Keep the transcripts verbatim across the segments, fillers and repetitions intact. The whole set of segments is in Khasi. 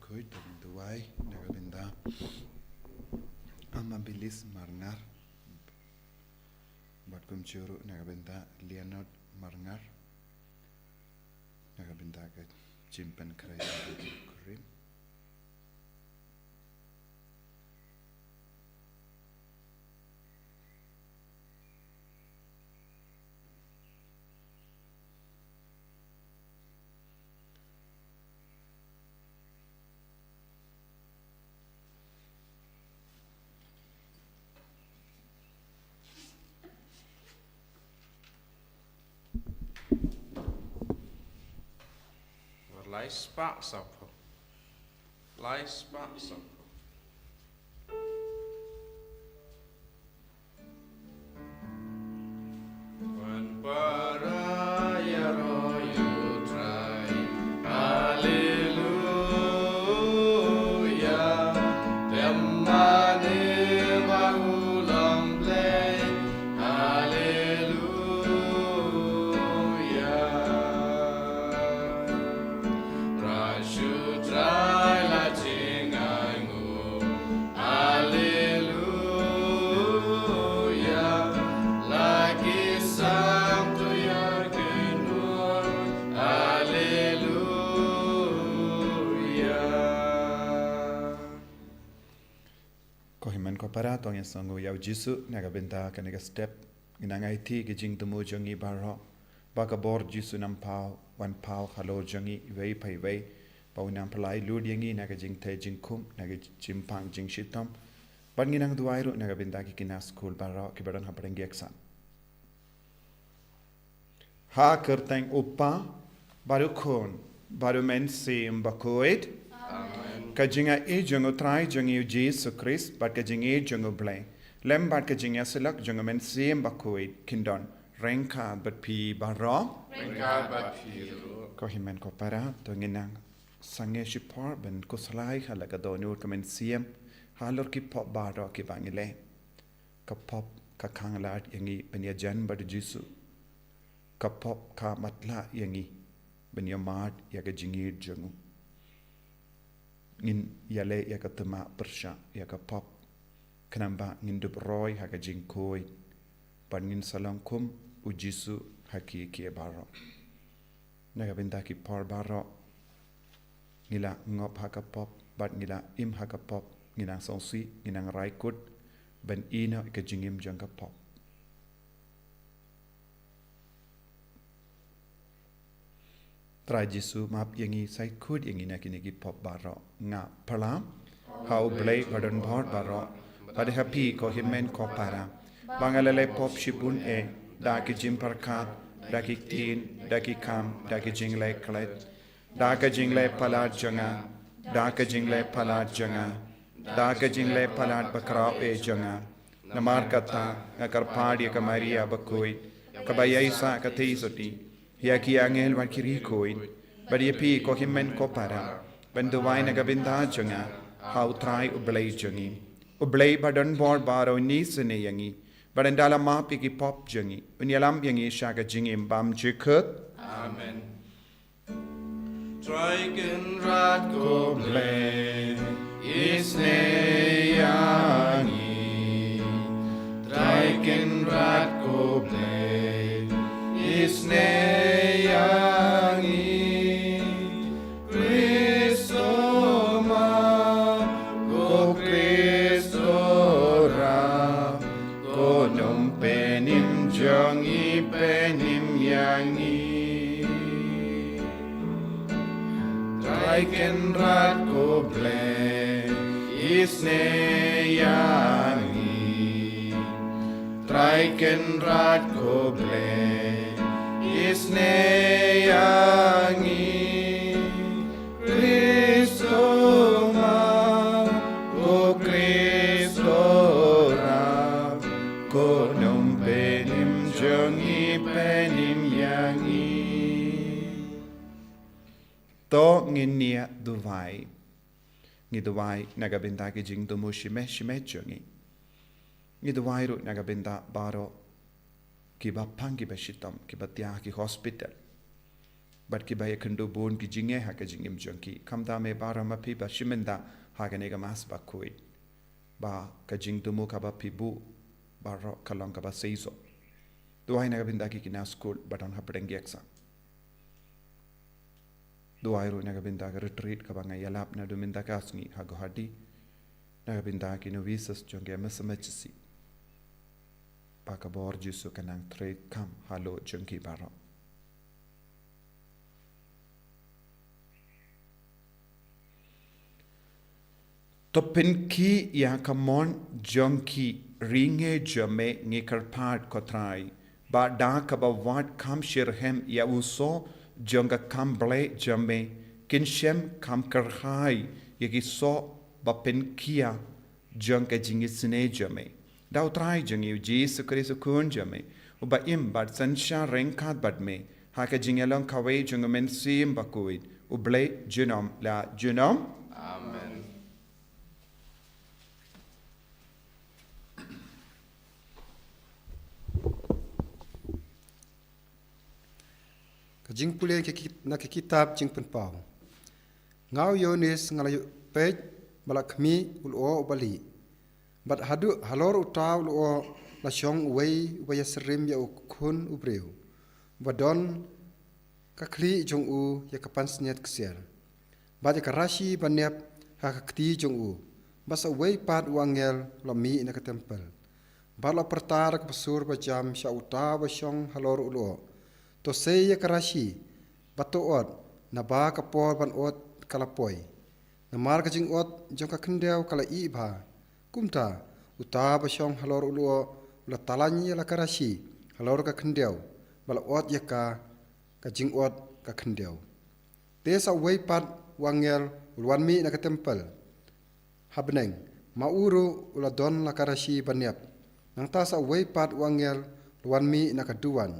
Khuid, to ngin duwai na ka bynta Amabilis Marngar. Bad kumjuh ruh na ka bynta Leonard Marngar. Na ka bynta ka jingpynkhreh ka jingkurim. Lai spah sapho. Lai spah sapho. Wan para ïaroh ïa U Trai. Haleluya. Te mane ba u long Blei. Haleluya. Trai shu trai la jingainguh. Haleluya. La ki sam tu ïa ki nur. Haleluya. Ko hynmen ko para, to ngin sngewnguh ïa U Jisu na ka bynta kane ka step. Ngin nang aiti ki jingthmu jong ngi baroh. Ba ka bor Jisu un ym paw, wan paw halor jong ngi iwei pa iwei. Ba un nang pynlait lut ïa ngi na ka jingtheh jingkhum, na ka jingpang jingshitom. Bad ngin nang duwai ruh na ka bynta ki khynnah skul baroh kiba don hapdeng ki exam. Ha ka kyrteng U Kpa, bad U Khun, bad U Mynsiem Bakhuid. Amen. Ka jingïeit jong U Trai jong ngi U Jisu Khrist, bad ka jingïeit jong U Blei, lem bad ka jingïasyllok jong U Mynsiem Bakhuid, kin don ryngkat bad phi baroh. Ryngkat bad phi ruh. Ko hynmen ko para, to ngin nang sangeh shipor ban khuslai ha la ka dohnud ka mynsiem halor ki pop baroh kiba ngi leh. Ka pop ka khanglad ïa ngi ban ïajan bad U Jisu. Ka pop ka matlah ïa ngi ban ïamad ïa ka jingïeit jong u. Ngin ïaleh ïa ka thymmai pyrshah ïa ka pop, khnang ba ngin dup roi ha ka jingkhuid, bad ngin sa long kum U Jisu ha ki, ki baroh. Na ka bynta ki por baroh, ngi la ngop ha ka pop, bad ngi la im ha ka pop, ngi nang sngewsih, ngi nang rai kut ban ïehnoh ïa ka jingim jong ka pop. Trai Jisu, map ïa ngi, sa ïakut ïa ngi na kine ki pop baroh. Nga pyrshah ha U Blei badonbor baroh, bad ha phi ko hynmen ko para, ba nga la leh pop shibun eh, da ki jingpyrkhat, da ki ktien, da ki kam, da ki jingleh klet, da ka jingleh palat jong nga, da ka jingleh palat jong nga, da ka jingleh palat bakhraw eh jong nga. Namar kata, nga kyrpad ïa ka Maria bakhuid, kaba ïaisah ka theisotti, ïa ki angel bad ki riewkhuid, bad ïa phi ko hynmen ko para, ban duwai na ka bynta jong nga ha U Trai U Blei jong ngi. U Blei badonbor baroh un isynei ïa ngi, bad ynda la map ïa ki pop jong ngi, un ïalam ïa ngi sha ka jingim bymjukut kut. Amen. Trai Kynrad ko Blei, isynei ïa ngi. Trai Kynrad ko Blei, isynei ïa ngi. Khrist u map, ko Khrist u rah, ko Nongpynim jong ngi, pynim ïa ngi. Trai Kynrad ko Blei, isynei ïa ngi. Trai Kynrad ko Blei, isynei ïa ngi. Khrist u map, ko Khrist u rah, ko Nongpynim jong ngi, pynim ïa ngi. To ngin ïa duwai. Ngi duwai na ka bynta ki jingthmu shimet shimet jong ngi. Ngi duwai ruh na ka bynta baroh kiba pang, kiba shitom, kiba thiah ha ki hospital. Bad kiba ïakynduh bun ki jingeh ha ka jingim jong ki. Khamtam eh baroh ma phi ba shim bynta ha kane ka Mass bakhuid. Ba ka jingthmu kaba phi buh baroh ka long kaba seisoh. Duwai na ka bynta ki khynnah skul ba don hapdeng ki exam. Duwai ruh na ka bynta ka retreat kaba nga ïalap naduh mynta ka sngi ha Guwahati. Na ka bynta ki novices jong ka M S M H S C. Ba ka bor Jisu kan nang trei kam halor jong ki baroh. To pynkhih ïa ka mon jong ki, ri ngi jong me ngi kyrpad ko Trai. Ba da kaba wad kham shitrhem ïa u soh jong ka kam blei jong me, kin shem kham kyrhai ïa ki soh ba pynkhia jong ka jingisynei jong me. Da u Trai jong ngi u Jisu Khrist u Khun jong me, uba im bad synshar ryngkat bad me ha ka jingïalong kawei jong u Mynsiem Bakhuid, U Blei junom la junom. Amen. Ka jingpule na ka ki-, na ka kitab Jingpynpaw. Nga u Ïoannis nga la ïoh peit ba la khmih u lyoh uba lieh. Bad haduh halor uta u lyoh la shong uwei uba ïasyriem ïa u Khun u briew, uba don ka khlieh jong u ïa ka pansngiat ksiar. Bad ïa ka rashi ba niap ha ka kti jong u. Bad sa uwei pat u angel u la mih na ka templ. Bad u la pyrta da kaba sur ba jam sha uta uba shong halor u lyoh. To sei ïa ka rashi, bad to ot, naba ka por ban ot ka la poi. Namar ka jingot jong ka khyndew ka la ih bha. Kumta, uta uba shong halor u lyoh, u la tyllan ïa la ka rashi halor ka khyndew, bad la ot ïa ka, ka jingot ka khyndew. Te sa uwei pat u angel u la wan mih na ka templ ha bneng, ma u ruh u la don la ka rashi ba niap. Nangta sa uwei pat u angel u la wan mih na ka duwan.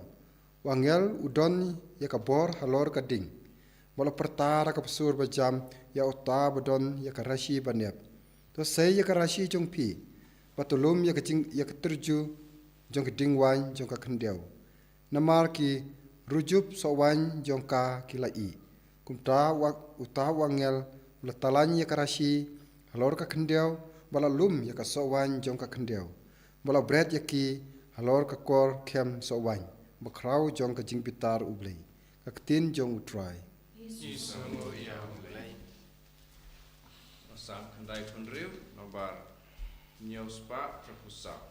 U angel u don ïa ka bor halor ka ding, bad u la pyrta da kaba sur ba jam ïa uta uba don ïa ka rashi ba niap. To sei ïa ka rashi jong phi, bad to lum ïa ka jing, ïa ka tyrju jong ka ding waiñ jong ka khyndew. Namar ki rujup soh waiñ jong ka ki la ih. Kumta u, uta u angel u la tyllan ïa ka rashi halor ka khyndew, bad la lum ïa ka soh waiñ jong ka khyndew, bad la bret ïa ki halor ka kor kem soh waiñ bakhraw jong ka jingbitar U Blei. Ka ktien jong U Trai. Ïa U Blei. Psalm khyndai phew hynriew, nombar hynñiew spah hynriewphew saw.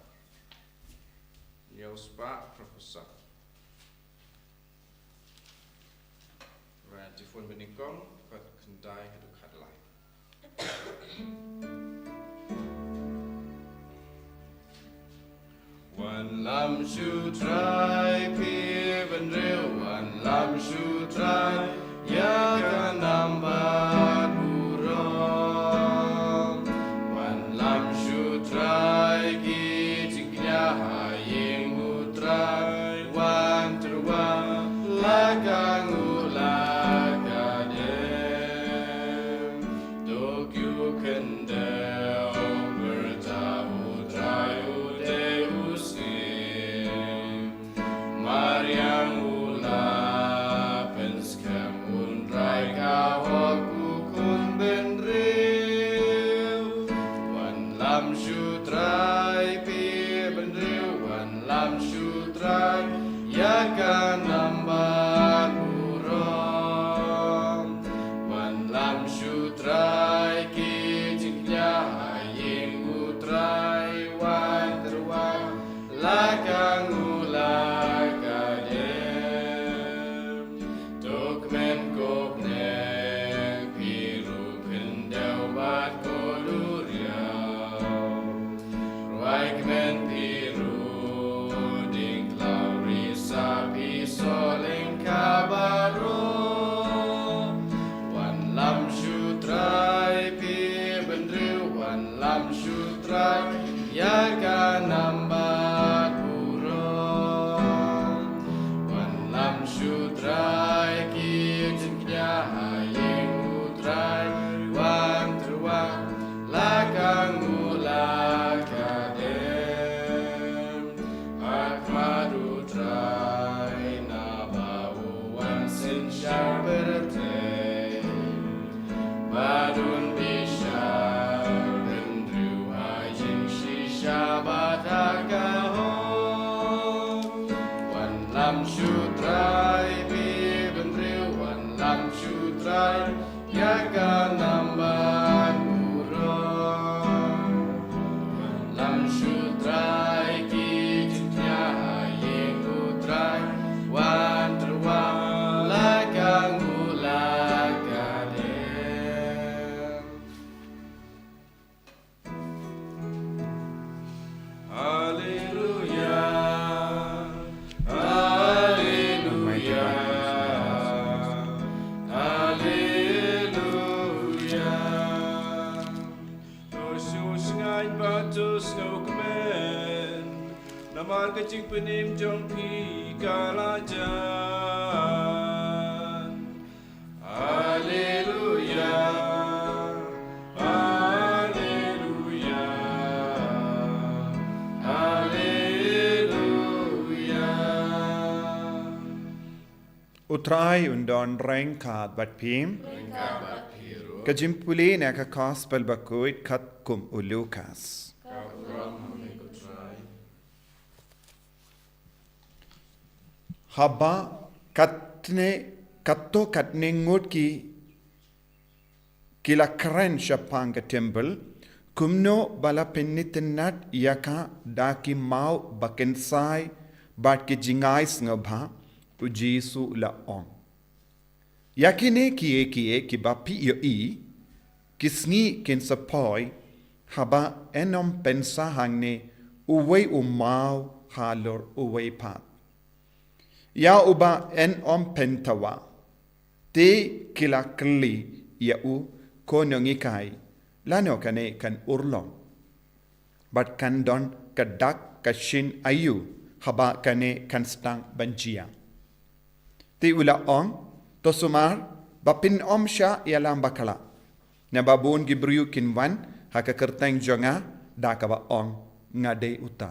Hynñiew spah hynriewphew saw. Right, jingpynbeit nyngkong, dkhot khyndai haduh khatlai. Wanlam sha U Trai phi bynriew, wanlam sha U Trai ïa ka nam bad burom. Wanlam sha U Trai ki jingkñia ha ïing U Trai, wan tyrwa la ka nguh la ka dem. To kiew khyndew, pyrta U Trai u dei u syiem. Mariang u la pynskhem, un rai ka hok u khun bynriew. Wanlam sha U Trai phi bynriew, wanlam sha U Trai ïa ka nam bad burom. Wanlam sha U Trai ki jingkñia ha ïing U Trai, wan tyrwa la ka nguh la ka dem. To kmen ko bneng, phi ruh khyndew bad ko duriaw. Rwai kmen phi ruh, ding khlaw risa phi soh Lam shu Trai, phi bynriew wan lam shu Trai, ïa ka nambar burom. Lam shu Trai, ki jingthiah ha ïing u Trai, wan tyrwa la ka ngula ka dem. Haleluya, haleluya, haleluya. To shu sngewsynei bad to sngewkmen, namar ka jingpynim jong phi ka la jan. Haleluya, haleluya, haleluya. U Trai un don ryngkat bad phi. Ryngkat bad phi ruh. Ka jingpule na ka Gospel Bakhuid katkum u Lukas. Ka burom ha me ko Trai. Haba katne, katto katne ngut ki, ki la kren shaphang ka templ, kumno ba la pynitynnad ïa ka da ki maw ba kynsai bad ki jingai sngewbha, u Jisu u la ong: Ïa kine kiei kiei kiba phi ïohi, ki sngi kin sa poi, haba yn ym pynsa hangne uwei u maw halor uwei pat, ïa uba yn ym pynthwa. Te ki la kylli ïa u, ko nonghikai, lano kane kan urlong? Bad kan don ka dak ka shin aïu haba kane kan sdang ban jia? Te u la ong: To sumar ba phin ym shah ïalam bakla, naba bun ki briew kin wan ha ka kyrteng jong nga da kaba ong, nga dei uta.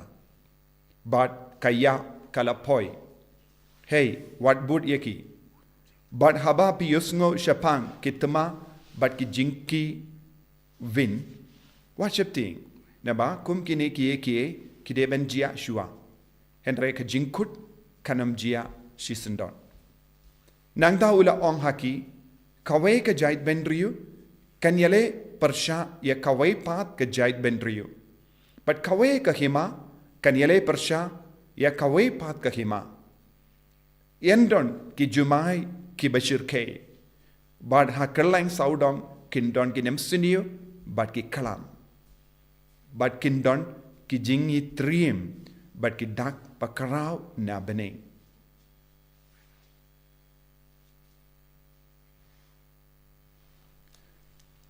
Bad ka ïap ka la poi. Hei, wat bud ïa ki. Bad haba phi ïohsngew shaphang ki thma bad ki jingkyrwin, wat sheptieng, naba kum kine kiei kiei ki dei ban jia shuwa, hynrei ka jingkut kan ym jia shisyndon. Nangta u la ong ha ki: Kawei ka jaitbynriew kan ïaleh pyrshah ïa kawei pat ka jaitbynriew, bad kawei ka hima kan ïaleh pyrshah ïa kawei pat ka hima. Yn don ki jumai kiba shyrkhei, bad ha kylleng sawdong kin don ki nemsyniew bad ki klam, bad kin don ki jingïatriem bad ki dak bakhraw na bneng.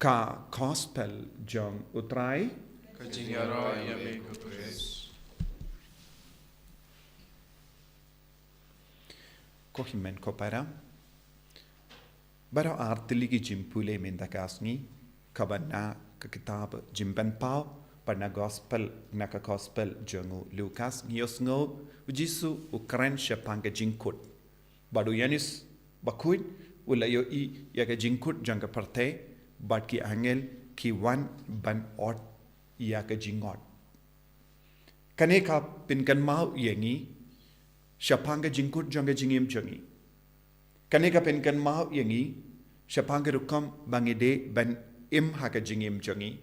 Ka Gospel jong u Trai. Ka jingïaroh ïa me ko Khrist. Ko hynmen ko para, baroh artylli ki jingpule mynta ka sngi, kaba na ka kitab Jingpynpaw bad na Gospel, na ka Gospel jong u Lukas, ngi ïohsngew u Jisu u kren shaphang ka jingkut. Bad u Ïoannis Bakhuid u la ïohi ïa ka jingkut jong ka pyrthei, bad ki angel ki wan ban ot ïa ka jingot. Kane ka pynkynmaw ïa ngi shaphang ka jingkut jong ka jingim jong ngi. Kane ka pynkynmaw ïa ngi shaphang ka rukom ba ngi dei ban im ha ka jingim jong ngi,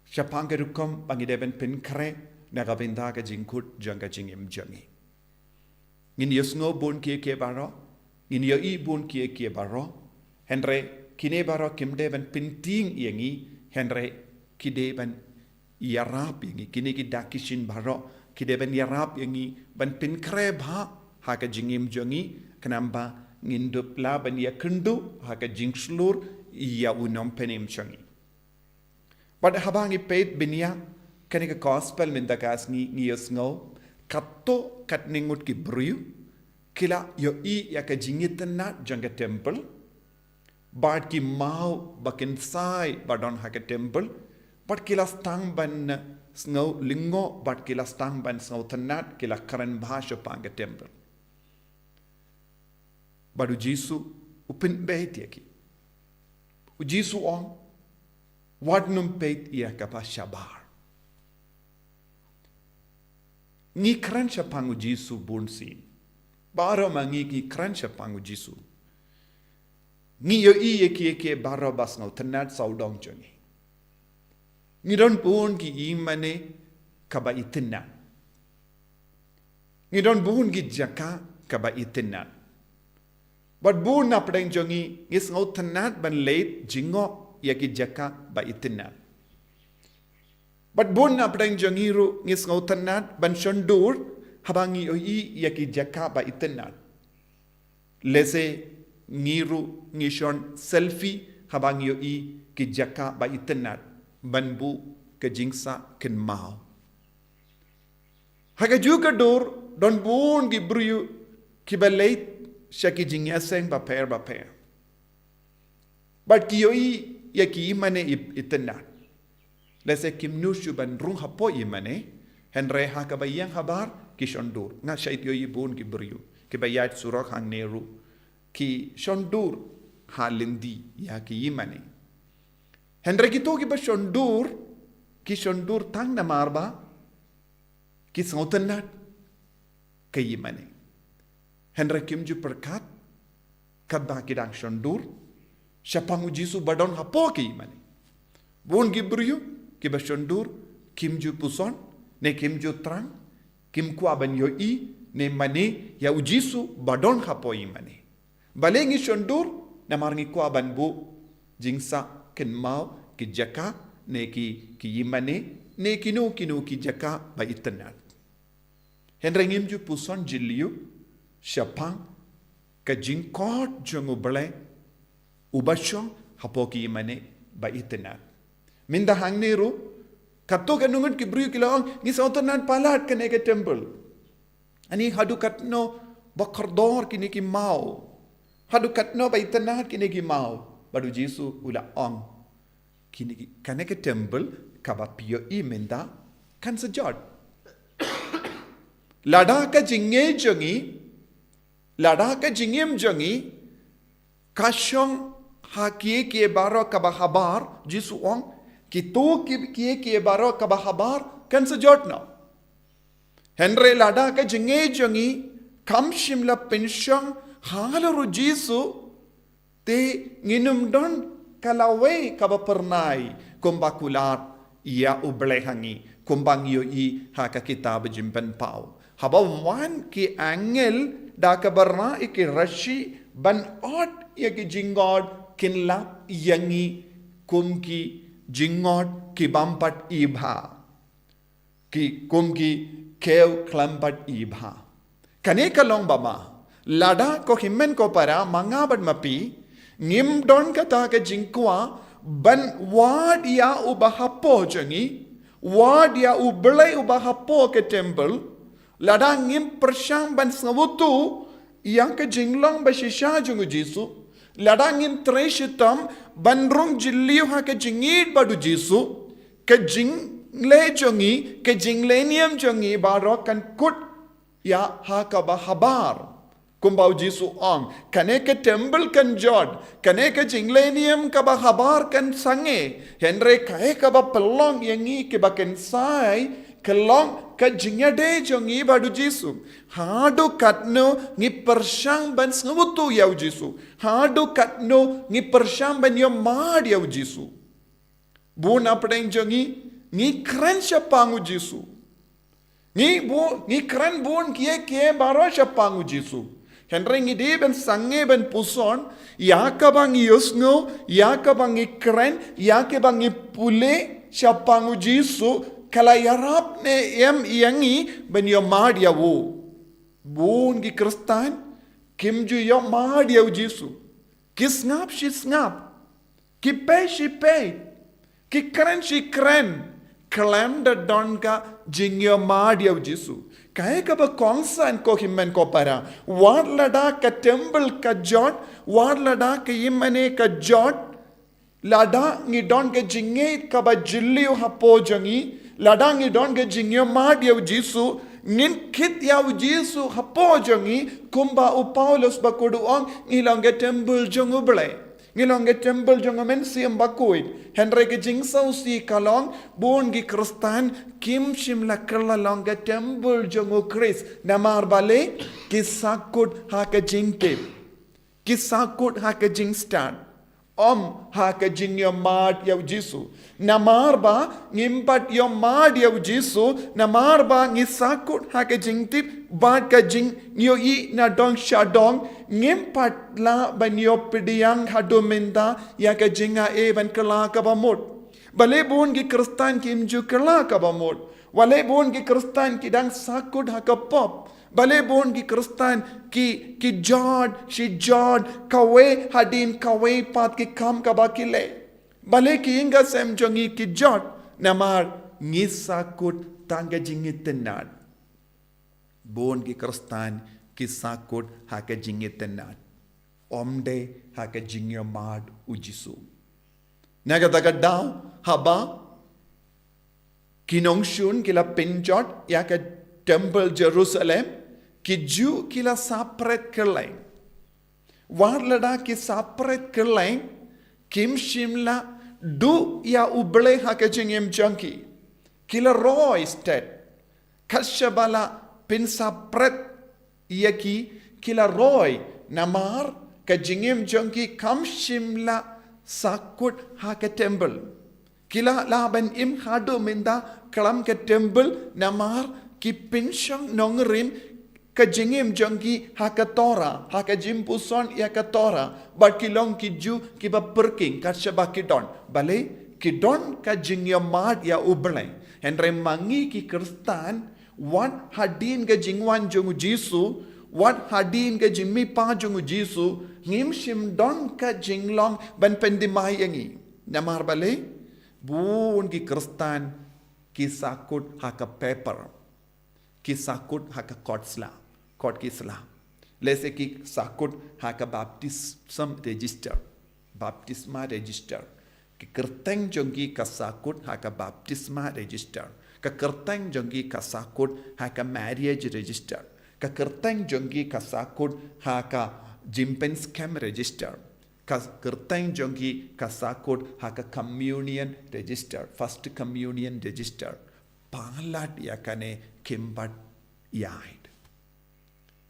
shaphang ka rukom ba ngi dei ban pynkhreh na ka bynta ka jingkut jong ka jingim jong ngi. Ngin ïohsngew bun kiei kiei baroh, ngin ïohi bun kiei kiei baroh, hynrei kine baroh kim dei ban pyntieng ïa ngi, hynrei ki dei ban ïarap ïa ngi. Kine ki dak ki shin baroh ki dei ban ïarap ïa ngi ban pynkhreh bha ha ka jingim jong ngi, khnang ba ngin dup lah ban ïakynduh ha ka jingshlur ïa u Nongpynim jong ngi. Bad haba ngi peit bniah kane ka Gospel mynta ka sngi, ngi ïohsngew katto katne ngut ki briew ki la ïohi ïa ka jingïatynnad jong ka templ, bad ki maw ba kynsai ba don ha ka templ, bad ki la sdang ban sngew lyngngoh, bad ki la sdang ban sngew tynnad, ki la kren bha shaphang ka templ. Bad u Jisu u pynbeit ïa ki. U Jisu u ong, wat nym peit ïa kaba shabar. Ngi kren shaphang u Jisu bun sien. Baroh ma ngi ngi kren shaphang u Jisu. Ngi ïohi ïa ki, ïa ki baroh ba sngewtynnad sawdong jong ngi. Ngi don bun ki ïingmane kaba itynnad. Ngi don bun ki jaka kaba itynnad. Bad bun na pdeng jong ngi ngi sngewtynnad ban leit jngoh ïa ki jaka ba itynnad. Bad bun na pdeng jong ngi ruh ngi sngewtynnad ban shon dur haba ngi ïohi ïa ki jaka ba itynnad. Lehse ngi ruh ngi shon selfie haba ngi ïohi ki jaka ba itynnad ban buh ka jingsah kynmaw. Ha kajuh ka dur don bun ki briew kiba leit sha ki jingïaseng bapher bapher. Bad ki ïohi ïa ki ïingmane i, itynnad. Lehse kim nud shuh ban rung hapoh ïingmane, hynrei ha kaba ïeng habar ki shon dur. Nga shait ïohi bun ki briew kiba ïaid surok hangne ruh ki shon dur ha lynti ïa ki ïingmane. Hynrei kito kiba shon dur ki shon dur tang namar ba ki sngewtynnad ka ïingmane. Hynrei kim ju pyrkhat katba ki dang shon dur shaphang u Jisu ba don hapoh ka ïingmane. Bun ki briew kiba shon dur kim ju puson ne kim ju thrang, kim kwah ban ïohi ne mane ïa u Jisu ba don hapoh ïingmane. Balei ngi shon dur? Namar ngi kwah ban buh jingsah kynmaw ki jaka ne ki, ki ïingmane ne kino kino ki jaka ba itynnad. Hynrei ngim ju puson jylliew shaphang ka jingkhot jong U Blei uba shong hapoh ki ïingmane ba itynnad. Mynta hangne ruh katto katne ngut ki briew ki la ong, ngi sngewtynnad palat kane ka temple. Ani haduh katno ba kordor kine ki maw, haduh katno ba itynnad kine ki maw. Bad u Jisu u la ong, kine ki, kane ka temple kaba phi ïohi mynta kan sa jot. Lada ka jingngeit jong ngi, lada ka jingim jong ngi ka shong ha kiei kiei baroh kaba habar, Jisu ong, kito ki, kiei kiei baroh kaba habar kan sa jot noh. Hynrei lada ka jingngeit jong ngi kam shym la pynshong halor u Jisu, te ngin ym don ka lawei kaba phyrnai kumba kular ïa U Blei ha ngi, kumba ngi ïohi ha ka kitab Jingpynpaw. Haba wan ki angel da kaba rah ïa ki rashie ban ot ïa ki jingngod, kin lap ïa ngi kum ki jingngod ki bym pat ibha, ki, kum ki kiew khlem pat ibha. Kane ka long ba ma, lada ko hynmen ko para, ma nga bad ma phi, ngim don kata ka jingkwah ban wad ïa uba hapoh jong ngi, wad ïa U Blei uba hapoh ka temple, lada ngim pyrshang ban sngewthuh ïa ka jinglong ba shisha jong u Jisu, lada ngim trei shitom ban rung jylliew ha ka jingïeit bad u Jisu, ka jingleh jong ngi, ka jingleh niam jong ngi baroh kan kut ïa ha kaba habar. Kumba u Jisu ong, kane ka temple kan jot, kane ka jingleh niam kaba habar kan sangeh, hynrei kaei kaba pynlong ïa ngi kiba kynsai ka long ka jingïadei jong ngi bad u Jisu. Haduh katno ngi pyrshang ban sngewthuh ïa u Jisu, haduh katno ngi pyrshang ban ïohmad ïa u Jisu. Bun na pdeng jong ngi ngi kren shaphang u Jisu. Ngi bun, ngi kren bun kiei kiei baroh shaphang u Jisu. Hynrei ngi dei ban sangeh ban puson ïa kaba ngi ïohsngew, ïa kaba ngi kren, ïa kaba ngi pule shaphang u Jisu, ka la ïarap ne em ïa ngi ban ïohmad ïa u. Bun ki Khristan kim ju ïohmad ïa u Jisu. Ki sngap shi sngap, ki peit shi peit, ki kren shi kren, khlem da don ka jingïohmad ïa u Jisu. Kaei kaba kongsan ko hynmen ko para, wat lada ka temple ka jot, wat lada ka ïingmane ka jot, lada ngi don ka jingngeit kaba jylliew hapoh jong ngi, lada ngi don ka jingïohmad ïa u Jisu, ngin kit ïa u Jisu hapoh jong ngi, kumba u Paulus bakhuid u ong, ngi long ka temple jong u Blei. Ngi long ka temple jong u Mynsiem Bakhuid. Hynrei ka jingsngewsih ka long, bun ki Khristan kim shym la kylla long ka temple jong u Khrist. Namar balei? Ki sahkut ha ka jingtip. Ki sahkut ha ka jingstad. Ym ha ka jingïamad ïa u Jisu. Namar ba ngim pat ïamad ïa u Jisu, namar ba ngi sahkut ha ka jingtip bad ka jingïohi nadong shadong, ngim pat lah ban ïoh pdiang haduh mynta ïa ka jingaiei ban kylla kaba mut. Balei bun ki Khristan kim ju kylla kaba mut? Balei bun ki Khristan ki dang sahkut ha ka pop? Balei bun ki Khristan ki, ki jot shi jot, kawei hadien kawei pat ki kam kaba ki leh? Balei ki ïing ki sem jong ngi ki jot? Namar ngi sahkut tang ka jingitynnad. Bun ki Khristan ki sahkut ha ka jingitynnad, ym dei ha ka jingïamad u Jisu. Na kata ka daw, haba ki nongshun ki la pynjot ïa ka temple Jerusalem, ki Jiw ki la sah pret kylleng. Wat lada ki sah pret kylleng, kim shym la duh ïa U Blei ha ka jingim jong ki. Ki la roi stet. Kat shaba la pynsah pret ïa ki, ki la roi, namar ka jingim jong ki kam shym la sahkut ha ka temple. Ki la lah ban im haduh mynta khlem ka temple, namar ki pynshong nongrim ka jingim jong ki ha ka Torah, ha ka jingpuson ïa ka Torah, bad ki long ki Jiw kiba pyrkhing kat shaba ki don. Balei? Ki don ka jingïamad ïa U Blei. Hynrei ma ngi ki Khristan, wat hadien ka jingwan jong u Jisu, wat hadien ka jingmihpat jong u Jisu, ngim shym don ka jinglong ban pyndem ïa ngi. Namar balei? Bun ki Khristan ki sahkut ha ka paper. Ki sahkut ha ka kot sla, kot ki sla. Lehse ki sahkut ha ka baptism register, baptisma register. Ka kyrteng jong ki ka sahkut ha ka baptisma register. Ka kyrteng jong ki ka sahkut ha ka marriage register. Ka kyrteng jong ki ka sahkut ha ka jingpynskhem register. Ka kyrteng jong ki ka sahkut ha ka communion register, first communion register. Palat ïa kane kim pat ïaid.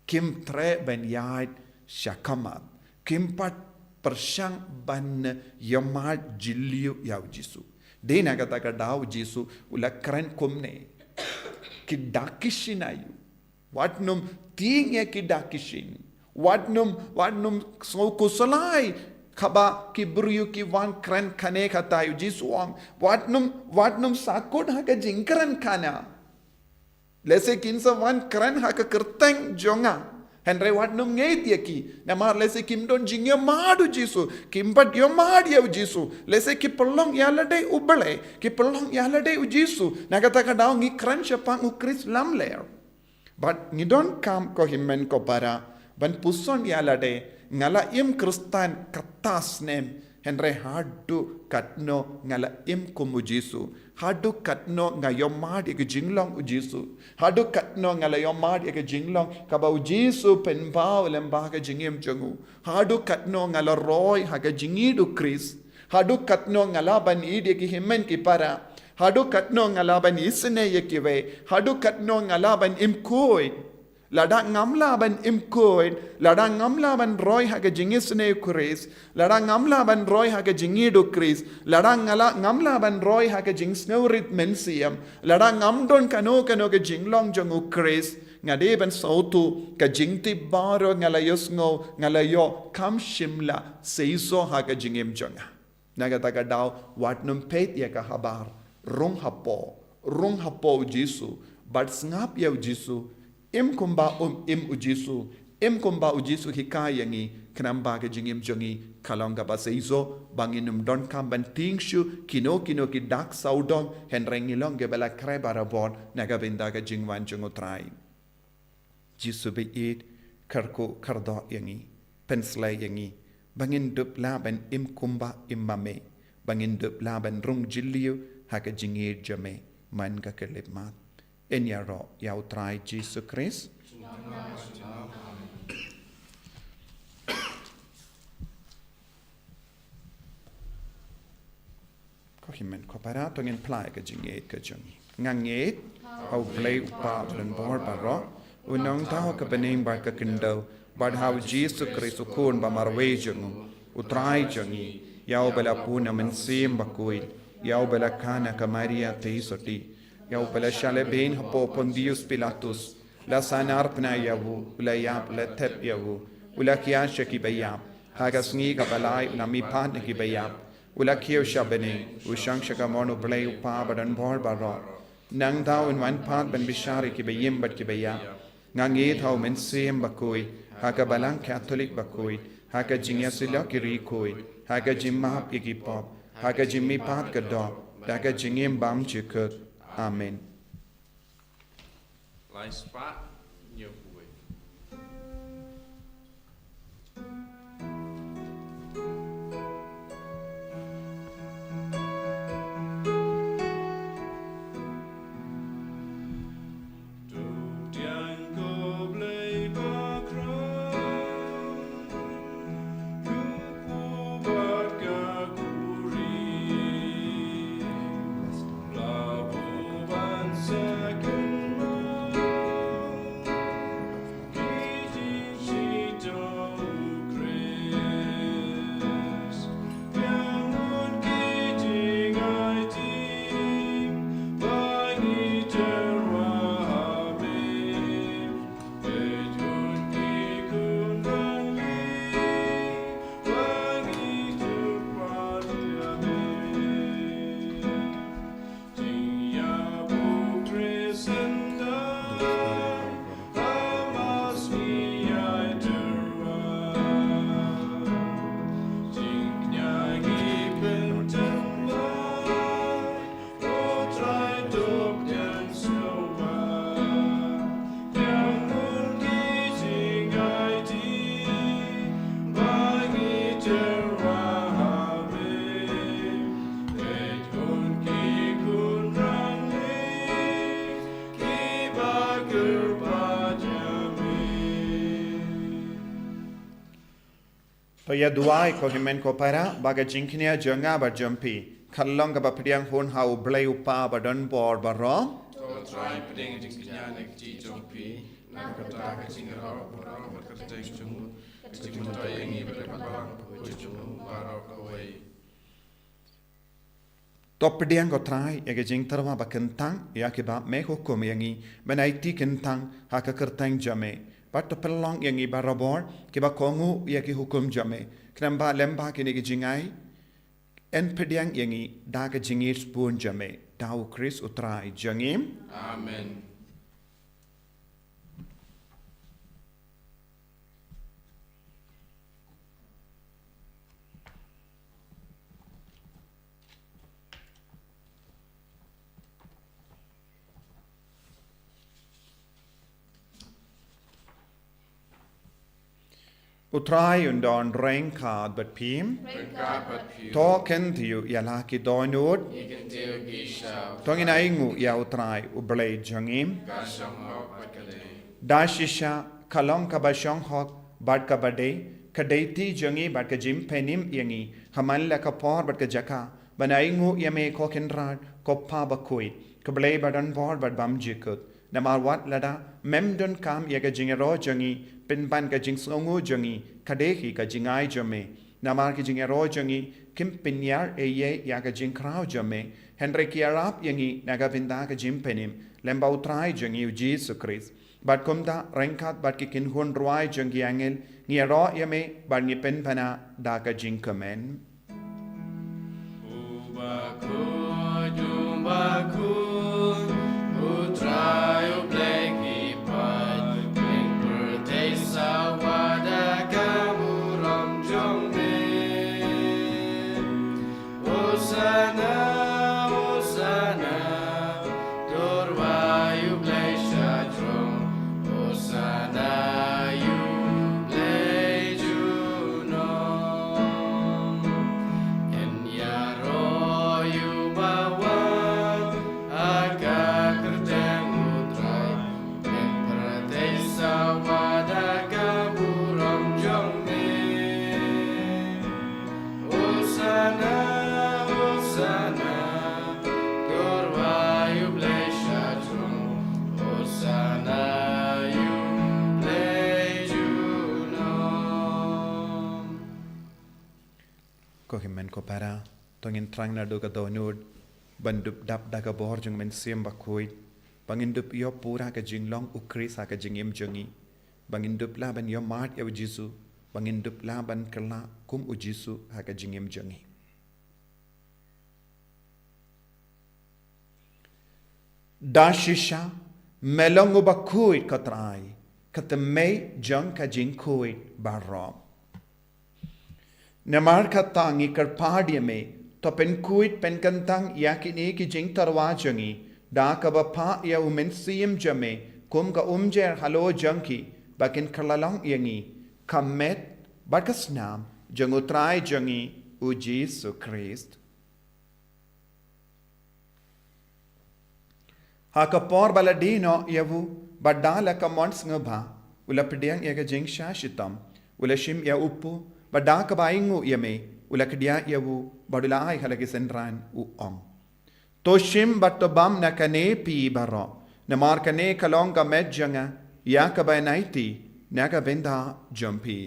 Kim treh ban ïaid sha khmat. Kim pat pyrshang ban ïamad jylliew ïa u Jisu. Dei na kata ka daw u Jisu u la kren kumne. Ki dak ki shin aïu. Wat nym tieng ïa ki dak ki shin. Wat nym, wat nym sngew khuslai haba ki briew ki wan kren kane kata ïa u Jisu ong. Wat nym, wat nym sahkut ha ka jingkren kane. Lehse kin sa wan kren ha ka kyrteng jong nga. Hynrei wat nym ngeit ïa ki. Namar lehse kim don jingïamad u Jisu. Kim pat ïamad ïa u Jisu. Lehse ki pynlong ïa lade U Blei. Ki pynlong ïa lade u Jisu. Na kata ka daw ngi kren shaphang u Khrist lamler. Bad ngi donkam ko hynmen ko para ban puson ïa lade, nga la im Khristan katto snem, hynrei haduh katno nga la im kum u Jisu. Haduh katno nga ïamad ïa ka jinglong u Jisu. Haduh katno nga la ïamad ïa ka jinglong kaba u Jisu pynpaw lem bad ka jingim jong u. Haduh katno nga la roi ha ka jingïeit u Khrist. Haduh katno nga lah ban ïeit ïa ki hynmen ki para. Haduh katno nga lah ban isynei ïa kiwei. Haduh katno nga lah ban im khuid. Lada ngam lah ban im khuid, lada ngam lah ban roi ha ka jingisynei u Khrist, lada ngam lah ban roi ha ka jingïeit u Khrist, lada nga lah, ngam lah ban roi ha ka jingsngewrit mynsiem, lada ngam don kano kano ka jinglong jong u Khrist, nga dei ban sngewthuh ka jingtip baroh nga la ïohsngew, nga la ïoh, kam shym la seisoh ha ka jingim jong nga. Na kata ka daw wat nym peit ïa ka habar, rung hapoh, rung hapoh u Jisu, bad sngap ïa u Jisu, im kumba um im u Jisu, im kumba u Jisu hikai ïa ngi, khnang ba ka jingim jong ngi ka long kaba seisoh, ba ngin ym donkam ban tieng shuh kino kino ki dak sawdong, hynrei ngin long kiba la khreh barabor na ka bynta ka jingwan jong u Trai. Jisu ba ïeit, kyrkhu kyrdoh ïa ngi, pynslei ïa ngi, ba ngin dup lah ban im kumba im ma me, ba ngin dup lah ban rung jylliew ha ka jingïeit jong me man ka khyllipmat. Yn ïaroh ïa u Trai Jisu Khrist. Amen. Ki hynmen ko para, to ngin phla ïa ka jingngeit ka jong ngi. Nga ngeit ha U Blei U Kpa badonbor baroh, U Nongthaw ha ka bneng bad ka khyndew, bad ha U Jisu Khrist U Khun ba marwei jong U, U Trai jong ngi, ïa uba la pun na Mynsiem Bakhuid, ïa uba la kha na ka Maria theisotti, ïa uba la shah lehbeiñ hapoh Pontius Pilatus, la sahnarphna ïa u, u la ïap, la thep ïa u, u la khia sha ki baïap, ha ka sngi kaba lai u la mihpat na ki baïap, u la kiew sha bneng, u shong sha ka mon U Blei U Kpa badonbor baroh. Nangta un wan pat ban bishar ïa ki baïm bad ki baïap. Nga ngeit ha U Mynsiem Bakhuid, ha ka Balang Katholik bakhuid, ha ka jingïasyllok ki riewkhuid, ha ka jingmap ïa ki pop, ha ka jingmihpat ka doh, da ka jingim bymjukut. Amen. Lai spah hynñiew phew wei. To ïa duwai ko hynmen ko para, ba ka jingkñia jong nga bad jong phi kan long kaba pdiang hun ha U Blei U Kpa badonbor baroh. To Trai, pdiang jingkñia na ka kti jong phi, na ka bynta ka jingïaroh baroh bad ka kyrteng jong u, ka jingmyntoi ïa ngi bad ka balang ka jong u baroh kawei. To pdiang ko Trai ïa ka jingtyrwa ba kyntang ïa kiba me hukum ïa ngi ban aiti kyntang ha ka kyrteng jong me. Bad to pynlong ïa ngi barabor kiba kohnguh ïa ki hukum jong me, khnang ba lem bad kine ki jingai yn pdiang ïa ngi da ka jingïeit bun jong me. Da U Khrist U Trai jong ngi. Amen. U Trai un don ryngkat bad phi. Ryngkat bad phi. To kyntiew ïa la ki dohnud. Ngi kyntiew ïa ki sha. To ngin ainguh ïa U Trai U Blei jong ngi. Ka shong hok bad ka dei. Da shisha ka long kaba shong hok bad kaba dei, ka dei ti jong ngi bad ka jingpynim ïa ngi ha man la ka por bad ka jaka ban ainguh ïa me ko Kynrad, ko Kpa bakhuid, ko Blei badonbor bad bymjukut. Namar wat lada mem donkam ïa ka jingïaroh jong ngi, pynban ka jingsngewnguh jong ngi ka dei hi ka jingai jong me. Namar ki jingïaroh jong ngi kim pynïar ei ei ïa ka jingkhraw jong me, hynrei ki ïarap ïa ngi na ka bynta ka jingpynim lem bad U Trai jong ngi U Jisu Khrist. Bad kumta ryngkat bad ki kynhun rwai jong ki angel ngi ïaroh ïa me bad ngi pynbna da ka jingkmen. U bakhuid, u bakhuid, U Trai U Blei ki paid, ïing pyrthei sawa da ka burom jong me. Hosanna, Hosanna, to rwai U Blei sha jrong. Hosanna ïa U Blei junom. Yn ïaroh ïa uba wan, Ko hynmen ko para, to ngin thrang naduh ka dohnud ban dup dap da ka bor jong u Mynsiem Bakhuid, ba ngin dup ïoh pura ka jinglong u Khrist ha ka jingim jong ngi, ba ngin dup lah ban ïoh mad ïa u Jisu, ba ngin dup lah ban kylla kum u Jisu ha ka jingim jong ngi. Da shisha me long uba khuid, ko Trai, ka thymmei jong ka jingkhuid baroh. Namar kata ngi kyrpad ïa me, to pynkhuid pynkyntang ïa kine ki jingtyrwa jong ngi da kaba phah ïa u Mynsiem jong me kum ka umjer halor jong ki, ba kin kylla long ïa ngi ka met bad ka snam jong u Trai jong ngi u Jisu Khrist. Ha ka por ba la die noh ïa u, bad da la ka mon sngewbha, u la pdiang ïa ka jingshah shitom, u la shim ïa u pud, bad da kaba ainguh ïa me, u la kdiah ïa u, bad u la ai ha la ki synran, u ong: To shim bad to bam na kane phi baroh, namar kane ka long ka met jong nga ïa kaba yn aiti na ka bynta jong phi.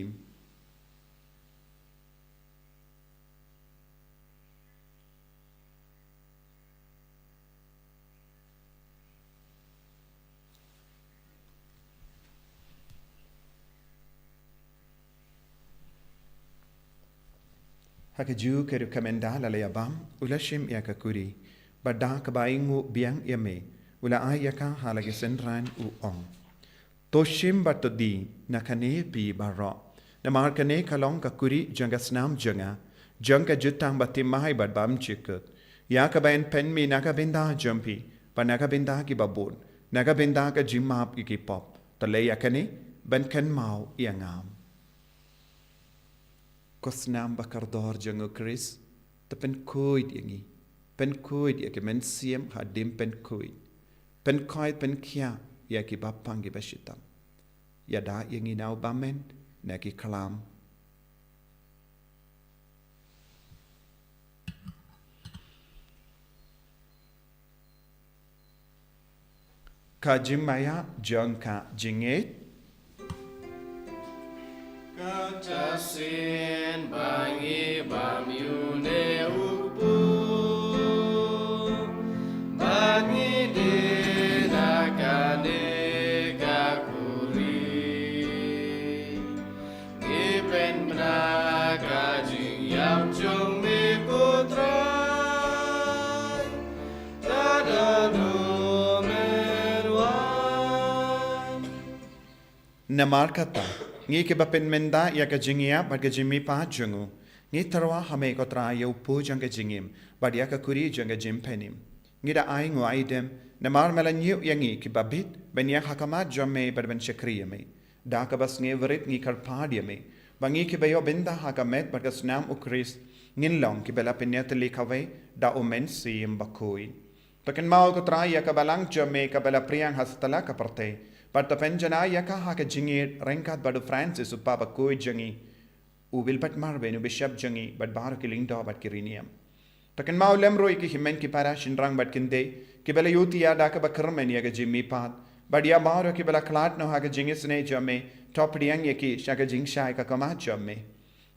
Ha kajuh ka ruh ka mynta la la ïa bam, u la shim ïa ka kuri, bad da kaba ainguh biang ïa me, u la ai ïa ka ha la ki synran, u ong: To shim bad to die na kane phi baroh, namar kane ka long ka kuri jong ka snam jong nga, jong ka jutang bathymmai bad bymjukut, ïa kaba yn pynmih na ka bynta jong phi bad na ka bynta kiba bun, na ka bynta ka jingmap ïa ki pop. To leh ïa kane ban kynmaw ïa nga. Ko snam bakordor jong u Khrist, to pynkhuid ïa ngi, pynkhuid ïa ki mynsiem hadien pynkhuid, pynkhuid pynkhiah ïa kiba pang kiba shitom. Ïada ïa ngi na u bymman na ki khlam. Ka jingmaïa jong ka jingngeit. Kata shisien ba ngi bam ïa une u pud, ba ngi die na kane ka kuri, ngi pynbna ka jingïap jong me, ko Trai, haduh mynwan. Namar kata, ngi kiba pynmynta ïa ka jingïap bad ka jingmihpat jong u, ngi tyrwa ha me, ko Trai, ïa u pud jong ka jingim bad ïa ka kuri jong ka jingpynim. Ngi da ainguh aidem namar me la ñiew ïa ngi kiba bit ban ïeng ha khmat jong me bad ban shakri ïa me. Da kaba sngewrit ngi kyrpad ïa me ba ngi kiba ïoh bynta ha ka met bad ka snam u Khrist ngin long kiba la pynïatylli kawei da u Mynsiem Bakhuid. To kynmaw, ko Trai, ïa ka balang jong me kaba la phriang ha satlak ka pyrthei, bad to pynjanai ïa ka ha ka jingïeit ryngkat bad u Francis u Papa bakhuid jong ngi, u Wilbert Marben u Bishop jong ngi, bad baroh ki lyngdoh bad ki riewniam. To kynmaw lem ruh ïa ki hynmen ki para shynrang bad kynthei kiba la ïuti ïa da kaba kyrmen ïa ka jingmihpat, bad ïa baroh kiba la khlad noh ha ka jingisynei jong me. To pdiang ïa ki sha ka jingshai ka khmat jong me.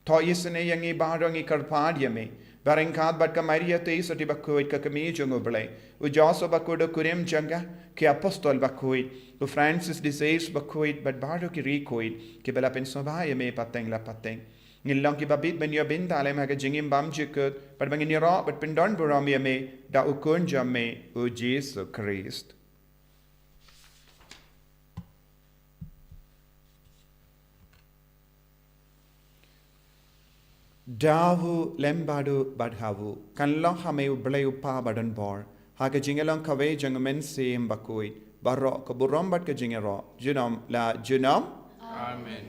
To isynei ïa ngi baroh, ngi kyrpad ïa me, ba ryngkat bad ka Maria Theisotti bakhuid, ka kmie jong u Blei, u Joseph bakhuid, u kurim jong ka, ki apostol bakhuid, u Francis de Sales bakhuid, bad baroh ki riewkhuid kiba la pynsngewbha ïa me pateng la pateng, ngin long kiba bit ban ïoh bynta lem ha ka jingim bymjukut, bad ba ngin ïaroh bad pyndonburom ïa me da u Khun jong me, u Jisu Khrist. Da u lem bad u bad ha u, kan long ha me u Blei u Kpa badonbor, ha ka jingïalong kawei jong u Mynsiem Bakhuid, baroh ka burom bad ka jingïaroh junom la junom. Amen.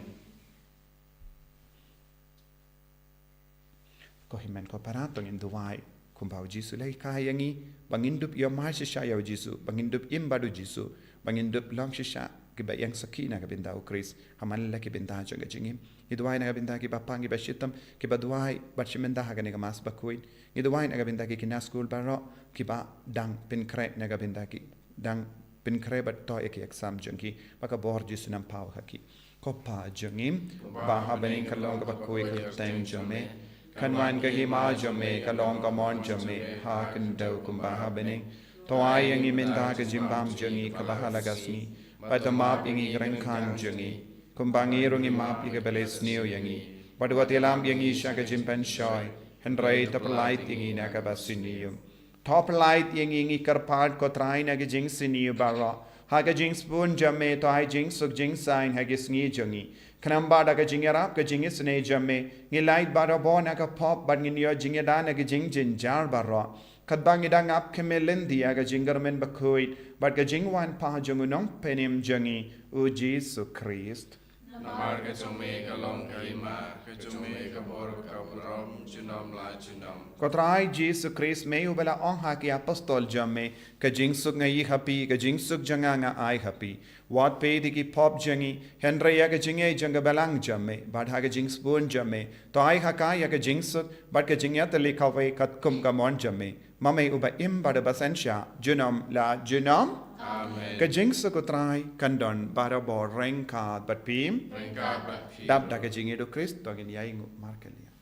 Ko hynmen ko para, to ngin duwai kumba u Jisu u la hikai ïa ngi, ba ngin dup ïohmad shisha ïa u Jisu, ba ngin dup im bad u Jisu, ba ngin dup long shisha kiba ïeng sakhi na ka bynta u Khrist ha man la ki bynta jong ka jingim. Ngi duwai na ka bynta kiba pang kiba shitom kiba duwai bad shim bynta ha kane ka Mass bakhuid. Ngi duwai na ka bynta ki khynnah skul baroh kiba dang pynkhreh na ka bynta ki, dang pynkhreh bad thoh ïa ki exam jong ki, ba ka bor Jisu un nang paw ha ki. Ko Pa jong ngi, ba ha bneng kan long kaba khuid ka kyrteng jong me. Kan wan ka hima jong me, ka long ka mon jong me, ha ka khyndew kumba ha bneng. To ai ïa ngi mynta ka jingbam jong ngi kaba ha la ka sngi. Bad to map ïa ngi ki ryngkat jong ngi, kumba ngi ruh ngi map ïa kiba la sniew ïa ngi. Bad wat ïalam ïa ngi sha ka jingpynshoi, hynrei to pyllait ïa ngi na kaba sniew. To pyllait ïa ngi, ngi kyrpad ko Trai, na ka jingsniew baroh. Ha ka jingsbun jong me to ai jingsuk jingsaiñ ha ki sngi jong ngi. Khnang ba da ka jingïarap ka jingisynei jong me, ngi lait barabor na ka pop bad ngin ïoh jingïada na ka jingjynjar baroh. Katba ngi dang ap khmih lynti ïa ka jingkyrmen bakhuid bad ka jingwan pat jong u Nongpynim jong ngi, u Jisu Khrist. Namar ka jong me ka long ka hima, ka jong me ka bor ka burom, junom la junom. Ko Trai Jisu Khrist, me uba la ong ha ki apostol jong me, ka jingsuk nga ïoh ha phi, ka jingsuk jong nga nga ai ha phi. Wat peit ïa ki pop jong ngi, hynrei ïa ka jingïeit jong ka balang jong me, bad ha ka jingsbun jong me, to ai ha ka ïa ka jingsuk, bad ka jingïatylli kawei katkum ka mon jong me. Ma me uba im bad uba synshar, junom la junom. Amen. Ka jingsuk u Trai kan don barabor ryngkat bad phi. Ryngkat bad phi. Dap da ka jingïeit u Khrist, to ngin ïai nguh markylliang.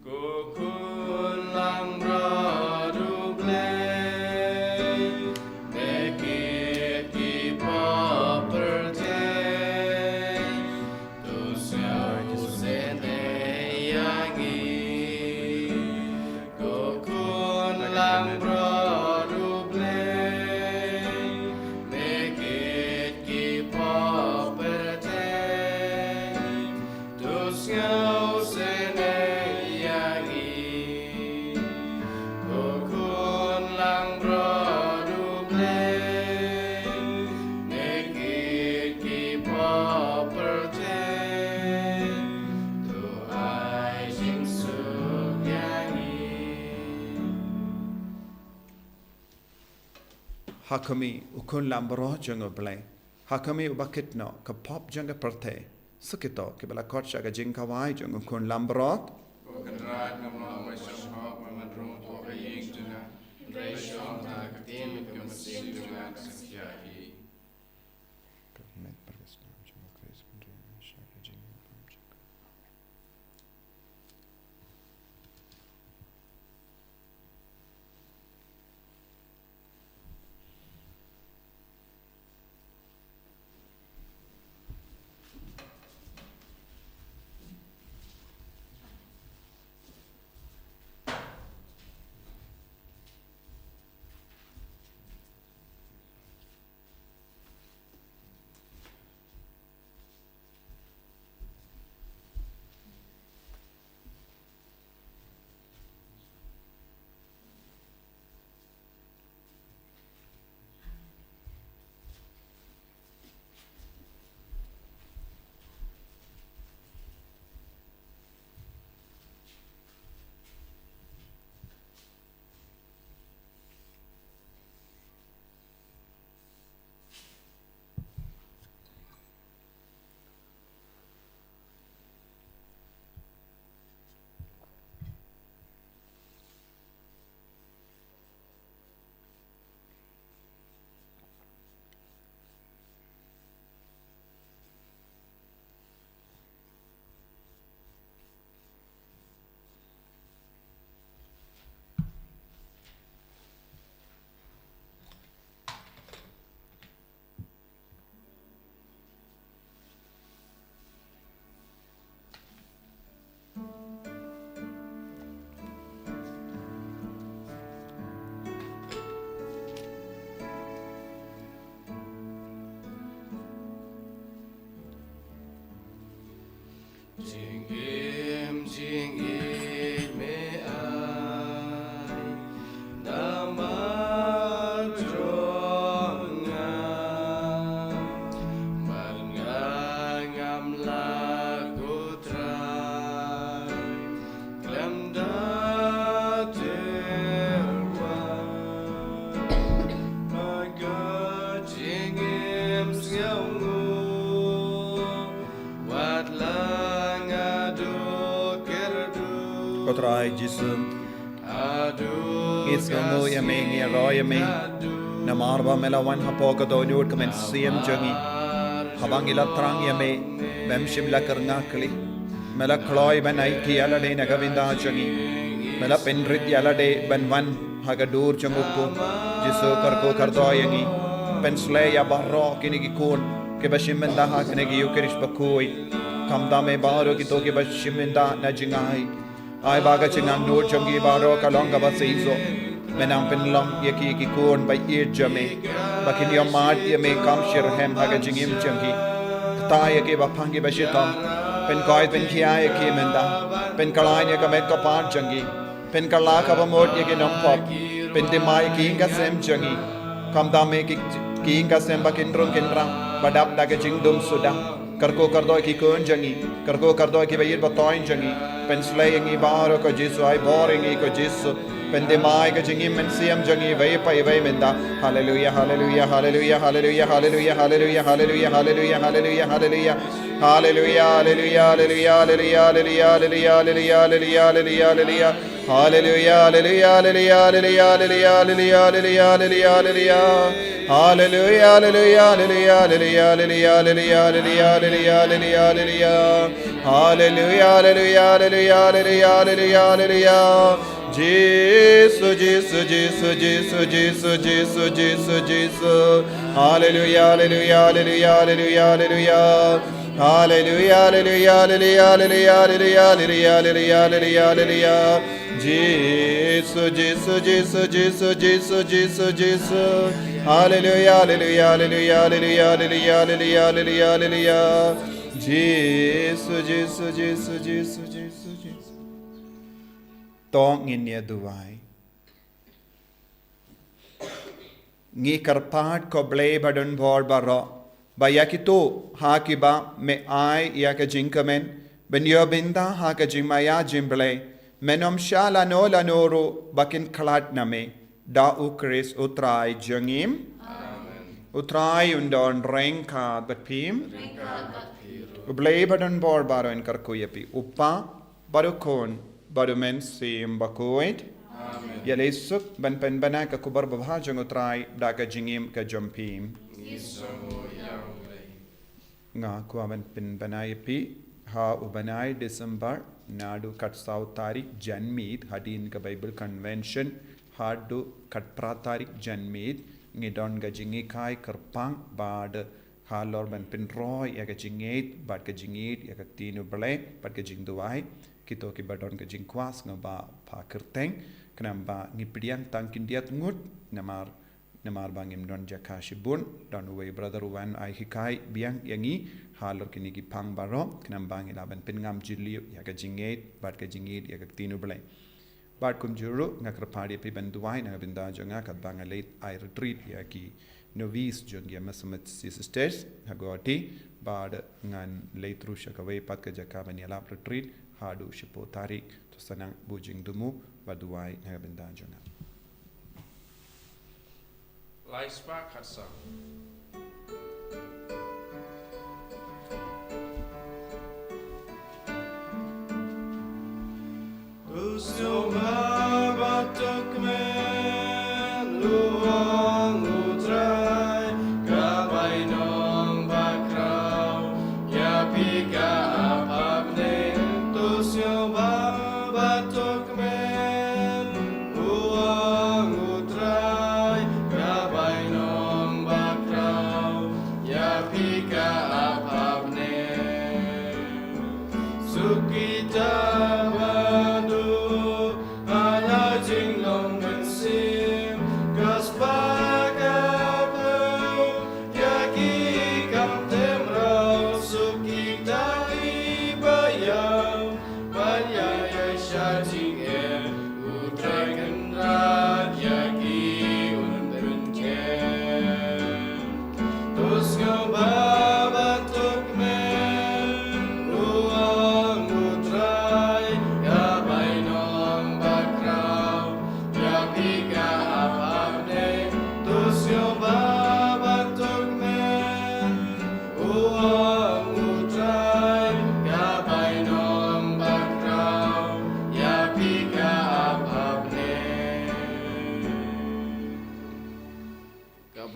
Ko khun langbrot U Blei, me kit ki pop pyrthei, to sngewsynei ïa ngi. Ko khun langbrot U Blei, me kit ki pop pyrthei, to sngewsynei ïa ngi. Ko khun langbrot U Blei, me kit ki pop pyrthei, to ai jingsuk ïa ngi. Ha khmih, u khun langbrot jong U Blei. Ha khmih uba kit noh ka pop jong ka pyrthei. Sa kito kiba la khot sha ka jingkhawai jong u khun langbrot. Ko Kynrad, ngam long ba shong hok ba ngan rung hapoh ka ïing jong nga, hynrei shong tang ka ktien ka mynsiem jong nga ka sa ïa hi. Ka met bad ka snam jong U Khrist, kan ri sha ka jingim jong ka. Jingim jingïeit me ai namar jong nga, bad nga ngam lah, ko Trai, khlem da tyrwa. Bad ka jingim sngewnguh, wat la nga duh kyrduh. Ko Trai Jisu, haduh ngi sngewnguh ïa me, ngi ïaroh ïa me. Haduh Namar ba me la wan hapoh ka dohnud ka mynsiem jong ngi. Haba ngi la thrang ïa me, mem shym la kyrngakli. Me la kloi ban aiti ïa lade na ka bynta jong ngi. Me la pynrit ïa lade ban wan ha ka dur jong u Kpu. Jisu, kyrkhu kyrdoh ïa ngi. Pynshlei ïa baroh kine ki khun kiba shim bynta ha kane ka Eukharist bakhuid. Khamtam ïa baroh kito kiba shim bynta na jingai. Ai ba ka jingangnud jong ki baroh ka long kaba seisoh. Me nang pynlong ïa ki ki khun ba ïeit jong me, ba kin ïohmad ïa me kam shitrhem ha ka jingim jong ki. Kta ïa ki ba phang ki ba shitom. Pynkoit pynkhia ïa ki mynta. Pynkylla ïa ka met ka phad jong ki. Pynkylla ka bamut ïa ki nongpop. Pynthymmai ïa ki ïing ka sem jong ki. Khamtam ïa ki, ki ïing ka sem ba kin rung kin rang, ba dap da ka jingdum suda. Kyrkhu kyrdoh ïa ki khun jong ngi. Kyrkhu kyrdoh ïa ki ba ïeit ba thoiñ jong ngi. Pynshlei ïa ngi baroh ko Jisu, ai bor ïa ngi ko Jisu. Pynthymmai ka jingim mynsiem jong ngi iwei pa iwei mynta. Haleluia, haleluia, haleluia, haleluia, haleluia, haleluia, haleluia, haleluia, haleluia, haleluia. Haleluia, haleluia, haleluia, haleluia, haleluia, haleluia, haleluia. Haleluia, haleluia, haleluia, haleluia, haleluia, haleluia, haleluia, haleluia. Haleluia, haleluia, haleluia, haleluia, haleluia, haleluia, haleluia, haleluia, haleluia, haleluia. Haleluia, haleluia, haleluia, haleluia, haleluia, haleluia. Jisu, Jisu, Jisu, Jisu, Jisu, Jisu, Jisu, Jisu. Haleluia, haleluia, haleluia, haleluia, haleluia. Haleluia, haleluia, haleluia, haleluia, haleluia, haleluia, haleluia, haleluia. Jisu, Jisu, Jisu, Jisu, Jisu, Jisu, Jisu. Haleluia, haleluia, haleluia, haleluia, haleluia, haleluia, haleluia, haleluia. Jisu, Jisu, Jisu, Jisu, Jisu, Jisu. To ngin ïa duwai. Ngi kyrpad ko Blei ba don bor baroh, ba ïa kito ha kiba me ai ïa ka jingkmen ban ïoh bynta ha ka jingmaïa jong U Blei, men ym shah lano lano ruh ba kin khlad na me. Da U Khrist U Trai jong ngi. Amen. U Trai un don ryngkat bad phi. Ryngkat bad phi ruh. U Blei ba don bor baroh un kyrkhu ïa phi, U Kpa, bad U Khun, bad U Mynsiem Bakhuid. Amen. Ïaleh suk ban pynbna ka khubor babha jong U Trai da ka jingim ka jong phi. Ngi sngewnguh ïa U Blei. Nga kwah ban pynbna ïa phi, ha u bnai December, naduh khatsaw tarik janmiet, hadien ka Bible Convention, haduh khatphra tarik janmiet, ngi don ka jingïakhun kyrpang bad halor ban pynroi ïa ka jingngeit bad ka jingïeit ïa ka ktien U Blei bad ka jingduwai. Kito kiba don ka jingkwah sngewbha pha kyrteng, khnang ba ngi pdiang tang khyndiat ngut, namar, namar ba ngim don jaka shibun. Don uwei u brother u wan ai hikai biang ïa ngi halor kine ki phang baroh, khnang ba ngi lah ban pynngam jylliew ïa ka jingngeit bad ka jingïeit ïa ka ktien U Blei. Bad kumjuh ruh nga kyrpad ïa phi ban duwai na ka bynta jong nga katba nga leit ai retreat ïa ki novice jong ki Masomet Sisters ha Guwahati, bad ngan leit ruh sha kawei pat ka jaka ban ïalap retreat haduh shiphew tarik. To sa nang buh jingthmu bad duwai na ka bynta jong nga. Lai spah khatsaw. To sngewbha bad to kmen, u ong U Trai, ka bainong bakhraw ïa phi ka ap ha bneng. To sngewbha bad to kmen, u ong U Trai, ka bainong bakhraw ïa phi ka ap ha bneng. Suk kita ba duh ha la jinglong mynsiem, ka spah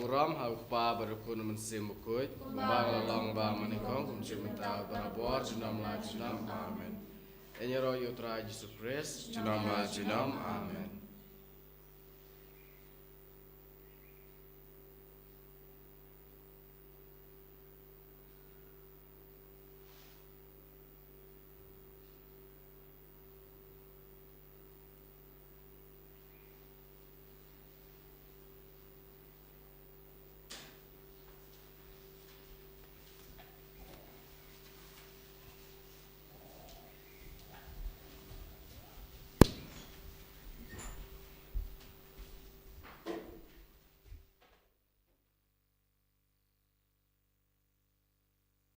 Burom ha u Kpa bad u Khun, Mynsiem Bakhuid, uba la long, uba mynnyngkong, kumjuh mynta, barabor, junom la junom. Amen. Ïaroh ïa u Trai Jisu Khrist. Junom la junom. Amen.